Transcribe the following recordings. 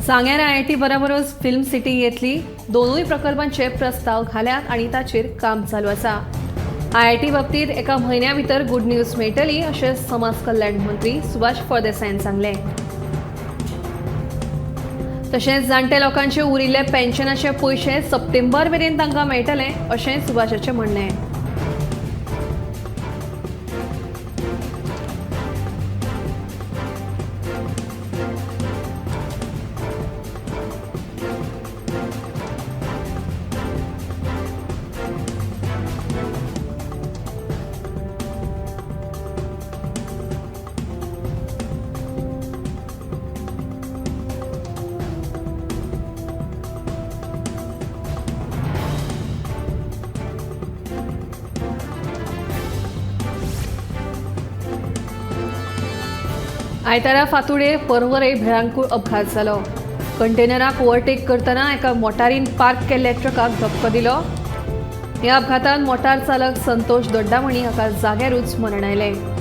सांग्यार आयआयटी बरोबरच film city येतली. दोनूय प्रकल्पांचे प्रस्ताव घाल्यात आनी ताचेर काम चालू आसा. आयआयटी बाबतींत एका म्हयन्या भितर गुड न्यूज मेळटली अशें समाज कल्याण मंत्री सुभाष फळदेसायान सांगलें. तशेंच जाणटे लोकांचे उरिल्ले पेन्शनाचे पयशे सप्टेंबर मेरेन तांकां मेळटले अशें सुभाषाचें म्हणणें. आयतारा फातुडे पर्वरे भिरांकूळ अपघात जालो. कंटेनराक ओव्हरटेक करतना एका मोटारीन पार्क केल्ल्या ट्रकाक धपको दिलो. ह्या अपघातान मोटार चालक संतोष दोड्डामणी हाका जाग्यारूच मरण आयलें.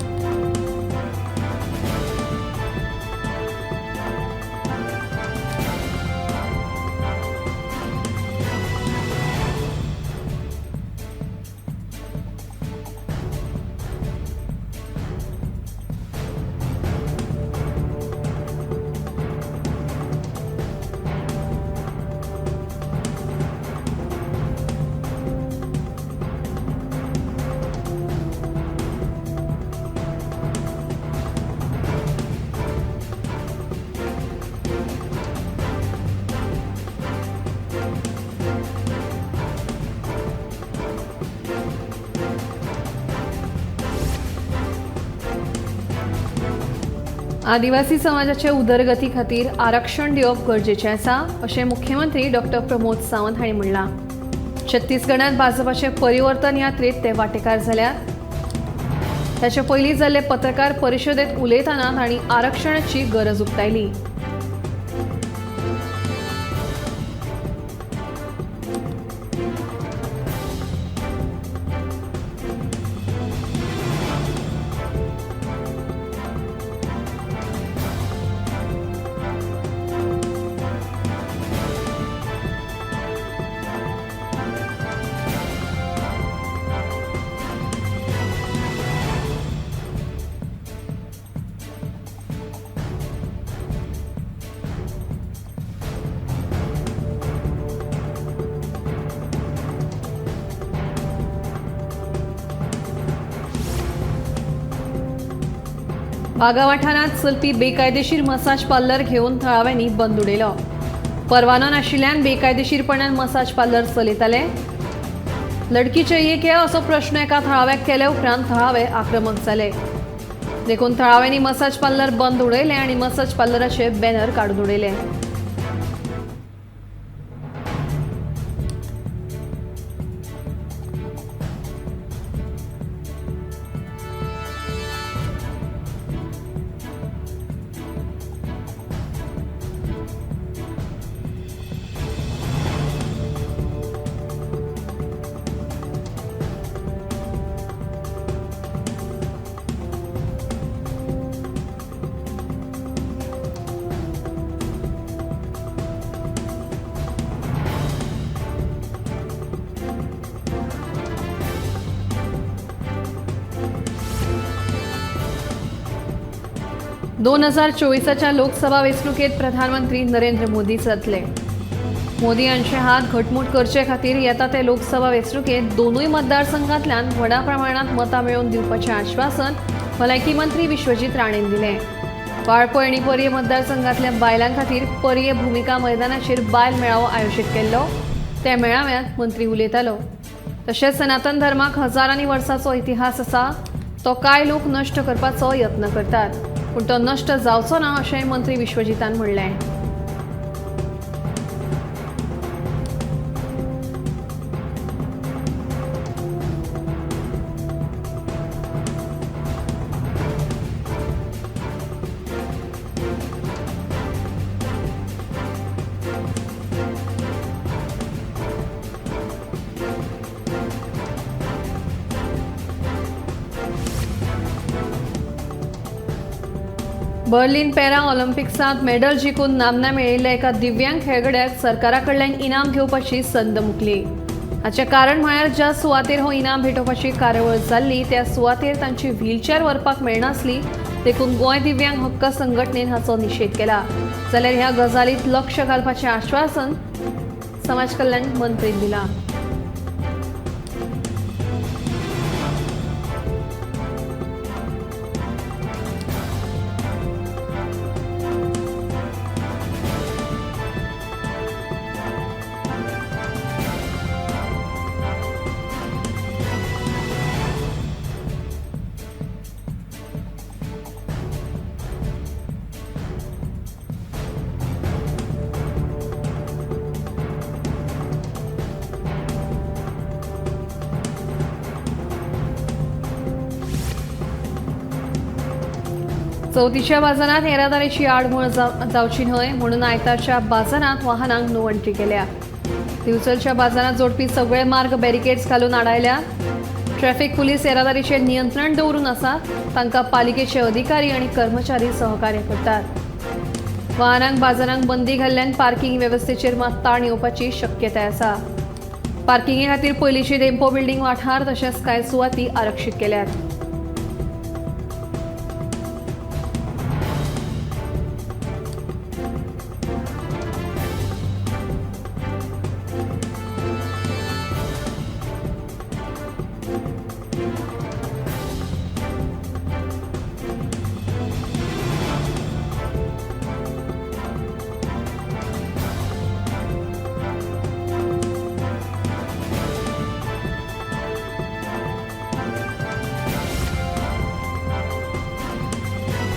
आदिवासी समाजाचे उदरगती खातीर आरक्षण दिवप गरजेचें आसा अशें मुख्यमंत्री डॉक्टर प्रमोद सावंत हांणी म्हणलां. छत्तीसगडांत भाजपाचे परिवर्तन यात्रेत ते वांटेकार जाल्यात. ताचे पयलीं जाल्ले पत्रकार परिशदेंत उलयतना तांणी आरक्षणाची गरज उक्तायली. बागा वाठारांत चलपी बेकायदेशीर मसाज पार्लर घेवन थळाव्यांनी बंद उडयलो. परवानो नाशिल्ल्यान बेकायदेशीरपणान मसाज पार्लर चलयताले. लडकी चाहिए क्या असो प्रश्न एका थळाव्याक केले उपरांत थळावे आक्रमक जाले. देखून थळाव्यांनी मसाज पार्लर बंद उडयले आनी मसाज पार्लराचे बॅनर काडून उडयले. दोन 2024च्या लोकसभा वेंचणुकेत प्रधानमंत्री नरेंद्र मोदी जातले. मोदी हांचे हात घटमूट करचे खातीर येता ते लोकसभा वेंचणुकेत दोनूय मतदारसंघांतल्यान व्हडा प्रमाणात मतां मेळोवन दिवपाचें आश्वासन भलायकी मंत्री विश्वजीत राणेन दिलें. वाळपय आनी पर्ये मतदारसंघांतल्या बायलां खातीर पर्ये भुमिका मैदानाचेर बायल मेळावो आयोजीत केल्लो. त्या मेळाव्यांत मंत्री उलयतालो. तशेंच सनातन धर्माक हजारांनी वर्सांचो इतिहास आसा, तो कांय लोक नश्ट करपाचो यत्न करतात, पूण तो नश्ट जावचो ना अशें मंत्री विश्वजीतान म्हणलें. बर्लिन पॅरा ऑलिम्पिक्सांत मेडल जिखून नामना मेळिल्ल्या एका दिव्यांग खेळगड्याक सरकारा कडल्यान इनाम घेवपाची संद मुकली. हाचें कारण म्हळ्यार ज्या सुवातेर हो इनाम भेटोवपाची कार्यावळ जाल्ली त्या सुवातेर तांची व्हीलचॅर व्हरपाक मेळनासली, देखून गोंय दिव्यांग हक्क संघटनेन हाचो निशेध केला. जाल्यार ह्या गजालीत लक्ष घालपाचें आश्वासन समाज कल्याण मंत्रीन दिलां. चवथीच्या बाजारात येरादारीची आडमळ जावची न्हय म्हणून आयतारच्या बाजारात वाहनांक नो एंट्री केल्या. दिवचलच्या बाजारात जोडपी सगळे मार्ग बॅरिकेड्स घालून आडायल्या. ट्रॅफिक पुलीस येरादारीचेर नियंत्रण दवरून आसा. तांकां पालिकेचे अधिकारी आनी कर्मचारी सहकार्य करतात. वाहनांक बाजारांक बंदी घाल्ल्यान पार्किंग वेवस्थेचेर मात ताण येवपाची शक्यताय आसा. पार्किंगे खातीर पयलींची डेम्पो बिल्डिंग वाठार तशेंच कांय सुवाती आरक्षीत केल्यात.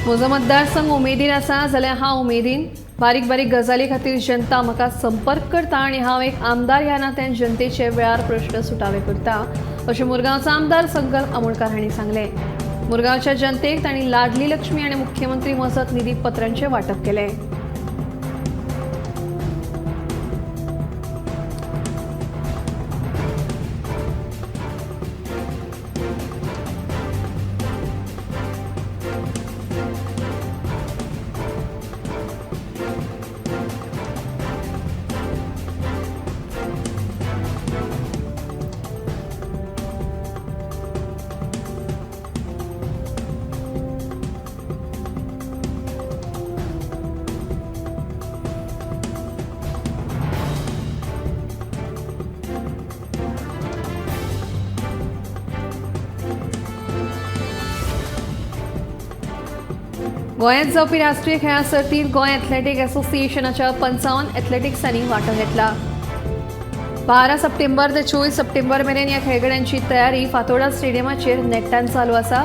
म्हजो मतदारसंघ उमेदीन आसा जाल्यार हांव उमेदीन बारीक बारीक गजाली खातीर जनता म्हाका संपर्क करता आनी हांव एक आमदार ह्या नात्यान जनतेचे वेळार प्रश्न सुटावे करता अशें मुरगांवचो आमदार संकल्प आमोणकार हांणी सांगलें. मुरगांवच्या जनतेक तांणी लाडली लक्ष्मी आनी मुख्यमंत्री मजत निधी पत्रांचें वांटप केलें. गोंयांत जावपी राष्ट्रीय खेळां सर्तींत गोंय एथलेटीक असोसिएशनाच्या 55 एथलेटिक्सांनी वांटो घेतला. 12 सप्टेंबर ते 24 सप्टेंबर मेरेन ह्या खेळगड्यांची तयारी फातोर्डा स्टेडियमाचेर नेट्टान चालू आसा.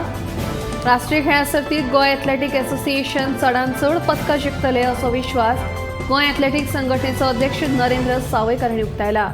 राष्ट्रीय खेळां सर्तींत गोंय एथलेटीक असोसिएशन चडांत चड पदकां जिखतले असो विश्वास गोंय एथलेटीक संघटनेचो अध्यक्ष नरेंद्र सावयकर हांणी उक्तायला.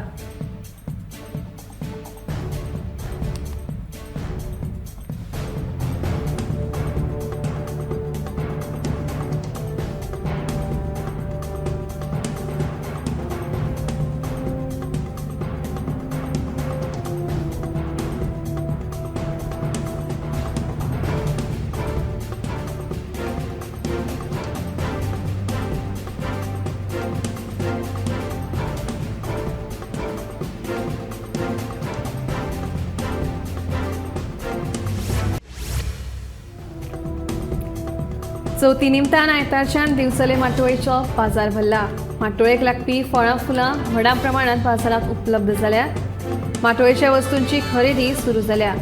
चवथी निमतान आयतारच्यान दिवचले माटोळेचो बाजार भरला. माटोळेक लागपी फळां फुलां व्हडा प्रमाणांत बाजारांत उपलब्ध जाल्यात. माटोळेच्या वस्तूंची खरेदी सुरू जाल्या.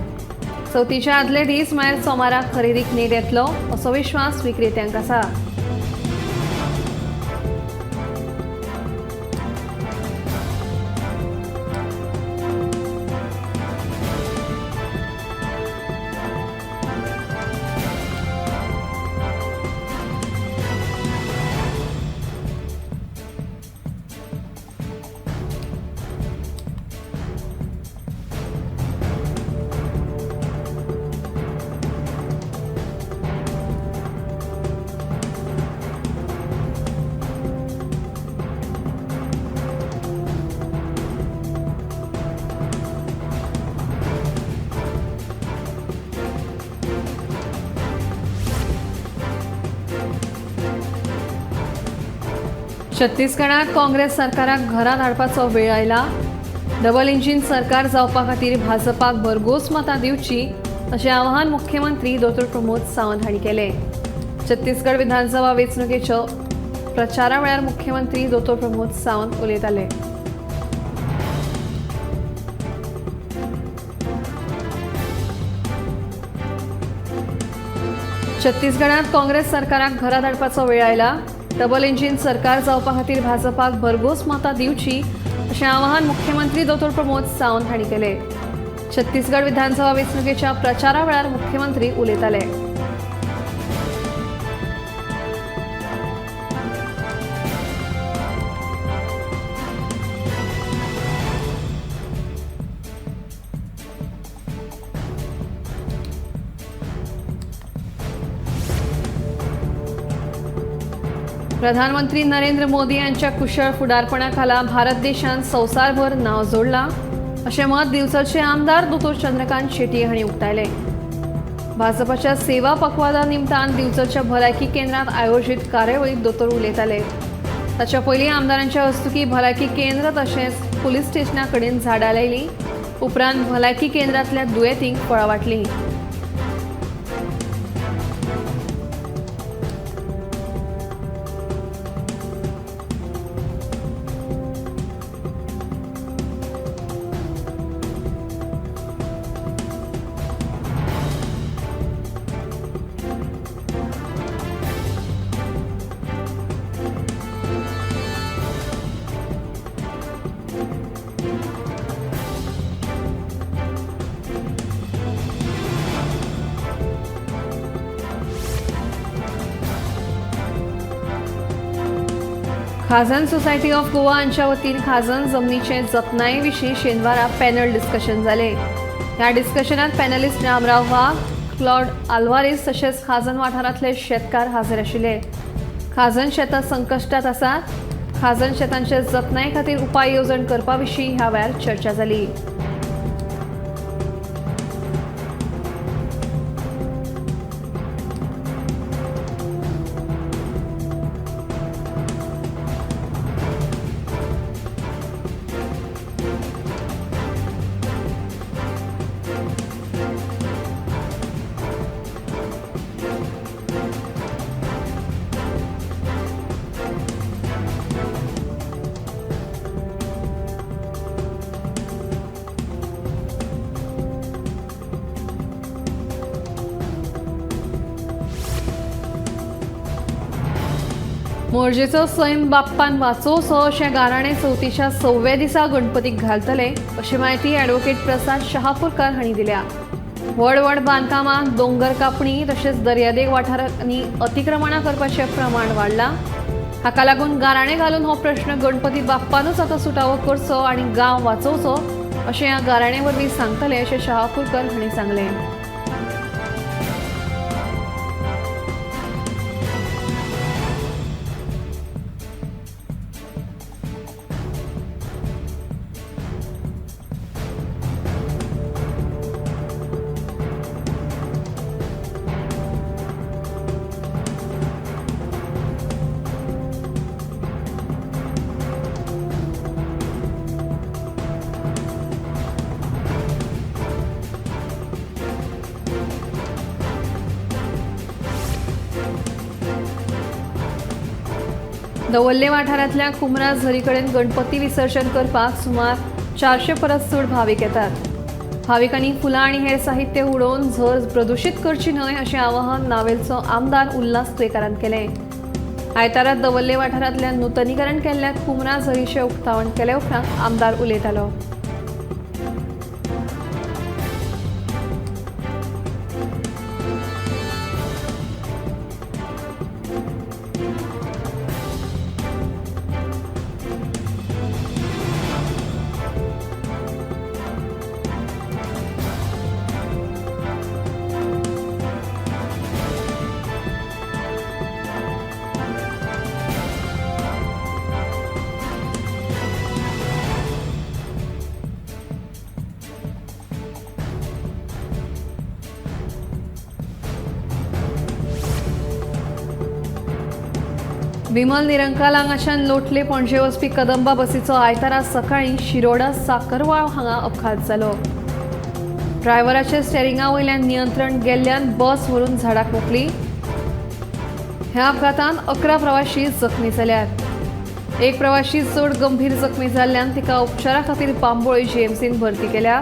चवथीच्या आदले दीस म्हळ्यार सोमाराक खरेदीक नेट येतलो असो विश्वास विक्रेत्यांक आसा. छत्तीसगडात काँग्रेस सरकाराक घरांत हाडपाचो वेळ आयला. डबल इंजीन सरकार जावपा खातीर भाजपाक भरघोस मतां दिवची अशें आवाहन मुख्यमंत्री दोतोर प्रमोद सावंत हांणी केलें. छत्तीसगड विधानसभा वेंचणुकेच्या प्रचारा वेळार मुख्यमंत्री दोतोर प्रमोद सावंत उलयताले. छत्तीसगडात काँग्रेस सरकाराक घरांत हाडपाचो वेळ आयला. डबल इंजीन सरकार जावपा खातीर भाजपाक भरघोस मतां दिवची अशें आवाहन मुख्यमंत्री दोतोर प्रमोद सावंत हांणी केलें. छत्तीसगड विधानसभा वेंचणुकेच्या प्रचारा वेळार मुख्यमंत्री उलयताले. प्रधानमंत्री नरेंद्र मोदी यांच्या कुशळ फुडारपणाखाला भारत देशान संवसारभर नाव जोडलां अशें मत दिवचलचे आमदार दोतोर चंद्रकांत शेट्ये हांणी उक्तायलें. भाजपाच्या सेवा पखवाडा निमतान दिवचलच्या भलायकी केंद्रांत आयोजीत कार्यावळीत दोतोर उलयताले. ताच्या पयलीं आमदारांच्या हस्तुकीं भलायकी केंद्र तशेंच पुलीस स्टेशना कडेन झाडां लायलीं. उपरांत भलायकी केंद्रांतल्या दुयेंतींक फळां वांटलीं. खाजन सोसायटी ऑफ गोवा हांच्या वतीन खाजन जमनीचे जतनाये विशीं शेनवारा पॅनल डिस्कशन जालें. ह्या डिस्कशनात पॅनलिस्ट रामराव वाघ, क्लॉड आल्वारीस तशेंच खाजन वाठारांतले शेतकार हाजीर आशिल्ले. खाजन शेतां संकश्टात आसात. खाजन शेतांचे जतनाये खातीर उपाय येवजण करपा विशीं ह्या वेळार चर्चा जाली. मोरजेचो सैम बाप्पान वाचोवचो अशें गाराणें चवथीच्या 6व्या दिसा गणपतीक घालतले अशी म्हायती ॲडव्होकेट प्रसाद शहापूरकर हांणी दिल्या. व्हड व्हड बांदकामां, दोंगर कापणी तशेंच दर्यादेग वाठारांनी अतिक्रमणां करपाचें प्रमाण वाडलां. हाका लागून गाराणें घालून हो प्रश्न गणपती बाप्पानूच आतां सुटावो करचो आनी गांव वाचोवचो अशें ह्या गाराणे वरवीं सांगतले अशें शहापूरकर हांणी सांगलें. दवल्ले वाठारांतल्या कुमरा झरी कडेन गणपती विसर्जन करपाक सुमार 400 परस चड भावीक येतात. भाविकांनी फुलां आनी हेर साहित्य उडोवन झर प्रदुशीत करची न्हय अशें आवाहन नावेलचो आमदार उल्हास तुयेकारान केलें. आयतारा दवल्ले वाठारांतल्या नुतनीकरण केल्ल्या कुमरा झरीचें उक्तावण केले उपरांत आमदार उलयतालो. विमल निरंकाल हांगाच्यान लोटले पणजे वचपी कदंबा बसीचो आयतारा सकाळीं शिरोडा साकरवाळ हांगा अपघात जालो. ड्रायव्हराचे स्टेरिंगा वयल्यान नियंत्रण गेल्ल्यान बस व्हरून झाडाक मोखली. ह्या अपघातांत 11 प्रवाशी जखमी जाल्यात. एक प्रवाशी चड गंभीर जखमी जाल्ल्यान तिका उपचारा खातीर बांबोळे जीएमसीन भरती केल्या,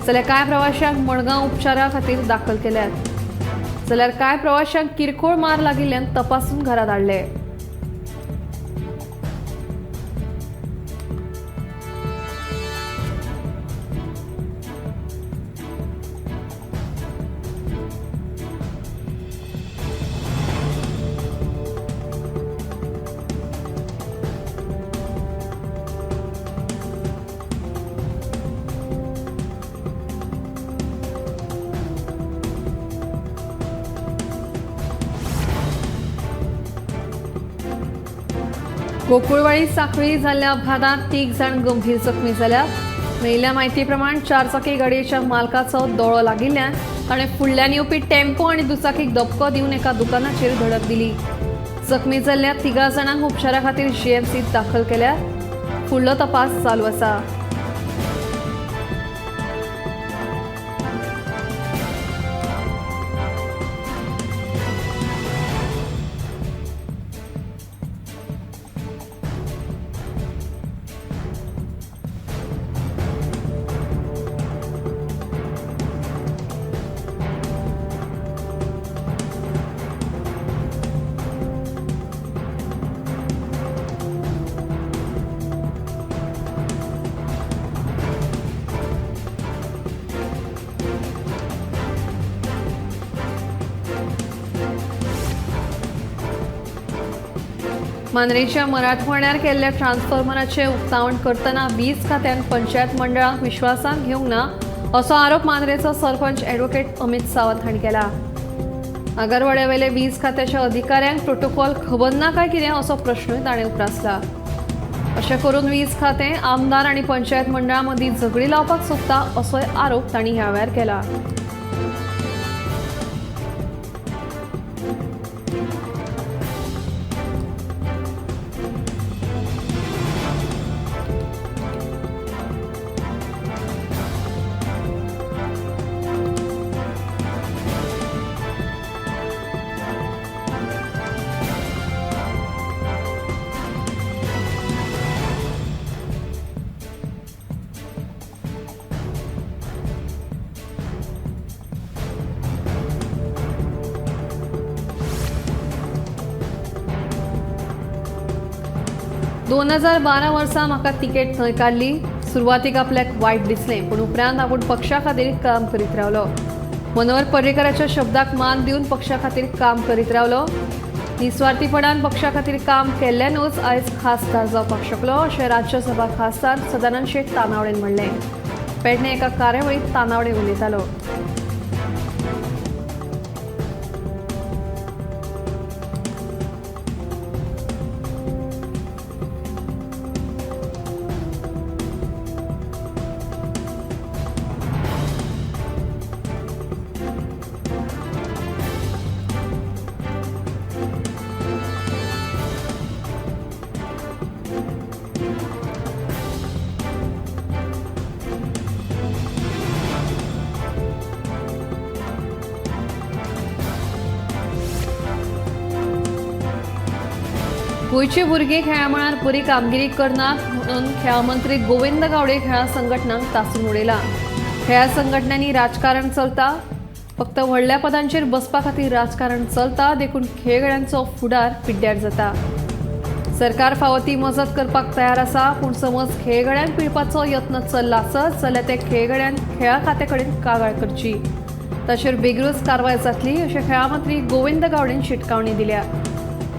जाल्यार कांय प्रवाशांक मडगांव उपचारा खातीर दाखल केल्यात. जाल्यार कांय प्रवाशांक किरकोळ मार लागिल्ल्यान तपासून घरा धाडले. गोकुळवाडी साखळी जाल्ल्या अपघातांत 3 जाण गंभीर जखमी जाल्यात. मेळिल्ल्या म्हायती प्रमाण चारचाकी गाडयेच्या मालकाचो दोळो लागिल्ल्यान ताणें फुडल्यान येवपी टेम्पो आनी दुचाकीक धपको दिवन एका दुकानाचेर धडक दिली. जखमी जाल्ल्या 3 जाणांक उपचारा खातीर जीएमसीत दाखल केल्यात. फुडलो तपास चालू आसा. मांद्रेच्या मराठवाड्यार केल्ल्या ट्रान्सफॉर्मराचें उक्तावण करतना वीज खात्यान पंचायत मंडळाक विश्वासांत घेवंक ना असो आरोप मांद्रेचो सरपंच ॲडव्होकेट अमित सावंत हांणी केला. आगरवाड्यावेले वीज खात्याच्या अधिकाऱ्यांक प्रोटोकॉल खबर ना काय कितें असो प्रश्नूय ताणें उप्रासला. अशें करून वीज खातें आमदार आनी पंचायत मंडळां मदीं झगडी लावपाक सोदता असोय आरोप तांणी ह्या वेळार केला. दोन 2012 वर्सा म्हाका तिकेट न्हयकारली. सुरवातीक आपल्याक वायट दिसलें, पूण उपरांत आपूण पक्षा खातीर काम करीत रावलो. मनोहर पर्रीकराच्या शब्दाक मान दिवन पक्षा खातीर काम करीत रावलो. निस्वार्थीपणान पक्षा खातीर काम केल्ल्यानूच आयज खासदार जावपाक शकलो अशें राज्यसभा खासदार सदानंद शेट तानावडेन म्हणलें. पेडणे एका कार्यावळींत तानावडे उलयतालो. गोंयची भुरगीं खेळा मळार बरी कामगिरी करनात म्हणून खेळा मंत्री गोविंद गावडे खेळा संघटनांक तासून उडयला. खेळा संघटनांनी राजकारण चलता, फक्त व्हडल्या पदांचेर बसपा खातीर राजकारण चलता, देखून खेळगड्यांचो फुडार पिड्ड्यार जाता. सरकार फावो ती मजत करपाक तयार आसा, पूण समज खेळगड्यांक पिळपाचो यत्न चल्ला आसत जाल्यार ते खेळगड्यांक खेळा खात्या कडेन कागाळ करची, ताचेर बेगीनूच कारवाय जातली अशें खेळा मंत्री गोविंद गावडेन शिटकावणी दिल्या.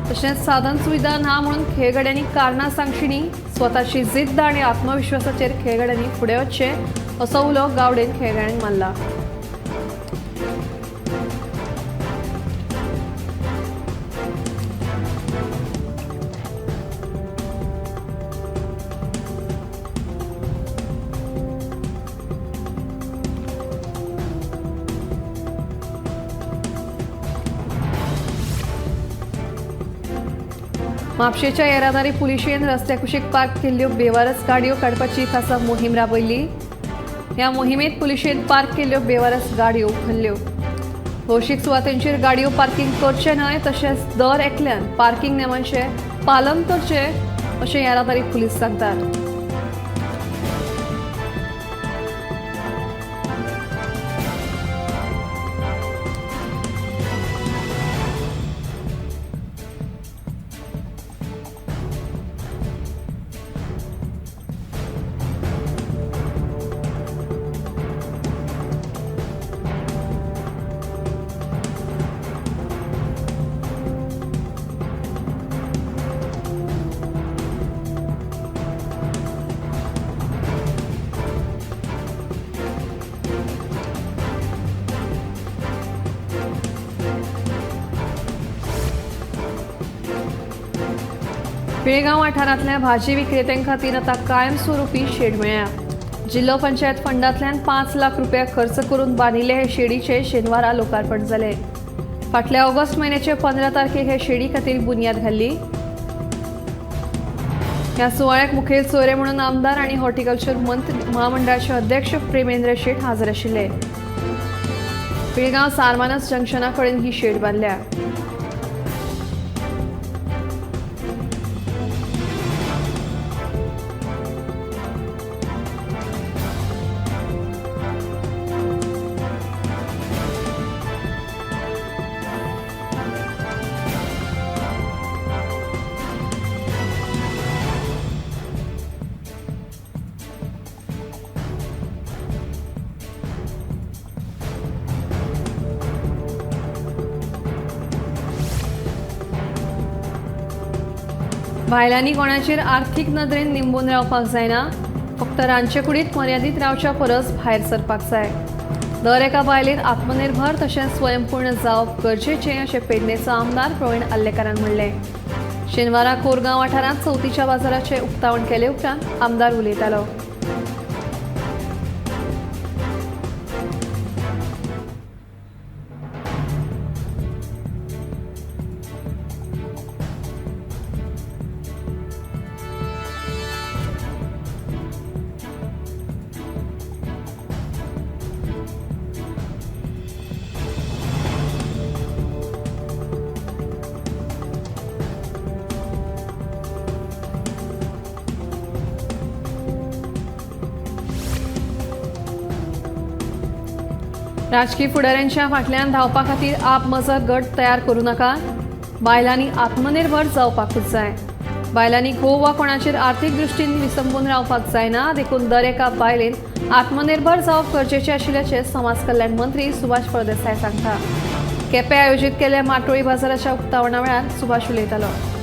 तशेंच साधन सुविधा ना म्हणून खेळगड्यांनी कारणां सांगची न्ही, स्वताची जिद्द आनी आत्मविश्वासाचेर खेळगड्यांनी फुडें वचचें असो उलो गावडेन खेळगड्यांक मारला. म्हापशेंच्या येरादारी पुलिशेन रस्त्या कुशीक पार्क केल्ल्यो बेवारस गाडयो काडपाची खासा मोहीम राबयली. ह्या मोहिमेत पुलिशेन पार्क केल्ल्यो बेवारस गाडयो उखल्ल्यो. भौशीक सुवातेंचेर गाडयो पार्किंग करचें न्हय, तशेंच दर एकल्यान पार्किंग नेमांचें पालन करचें अशें येरादारी पुलीस सांगतात. पिळगांव वाठारांतल्या भाजी विक्रेत्यां खातीर आतां कायमस्वरूपी शेड मेळ्ळ्या. जिल्लो पंचायत फंडांतल्यान 5 लाख रुपया खर्च करून बांदिल्ले हे शेडीचें शेनवारा लोकार्पण जालें. फाटल्या ऑगस्ट म्हयन्याचे 15 तारखेक हे शेडी खातीर बुन्याद घाल्ली. ह्या सुवाळ्याक मुखेल सोयरे म्हणून आमदार आनी हॉर्टिकल्चर मंत्री महामंडळाचे अध्यक्ष प्रेमेंद्र शेट हाजीर आशिल्ले. पिळगांव सारमानस जंक्शना कडेन ही शेड बांदल्या. बायलांनी कोणाचेर आर्थीक नदरेन निंबून रावपाक जायना, फक्त रांदचे कुडींत मर्यादीत रावच्या परस भायर सरपाक जाय. दर एका बायलेन आत्मनिर्भर तशेंच स्वयंपूर्ण जावप गरजेचें अशें पेडणेचो आमदार प्रवीण आर्लेकारान म्हणलें. शेनवारा कोरगांव वाठारांत चवथीच्या बाजाराचें उक्तावण केले उपरांत आमदार उलयतालो. राजकीय फुडाऱ्यांच्या फाटल्यान धांवपा खातीर आप मजत गट तयार करूं नाका. बायलांनी आत्मनिर्भर जावपाकूच जाय. बायलांनी घोव वा कोणाचेर आर्थीक दृश्टीन विसंबून रावपाक जायना, देखून दर एका बायलेन आत्मनिर्भर जावप गरजेचें आशिल्ल्याचें समाज कल्याण मंत्री सुभाष फळदेसाय सांगता. केपें आयोजीत केल्ल्या माटोळी बाजाराच्या उक्तावणा वेळार सुभाष उलयतालो.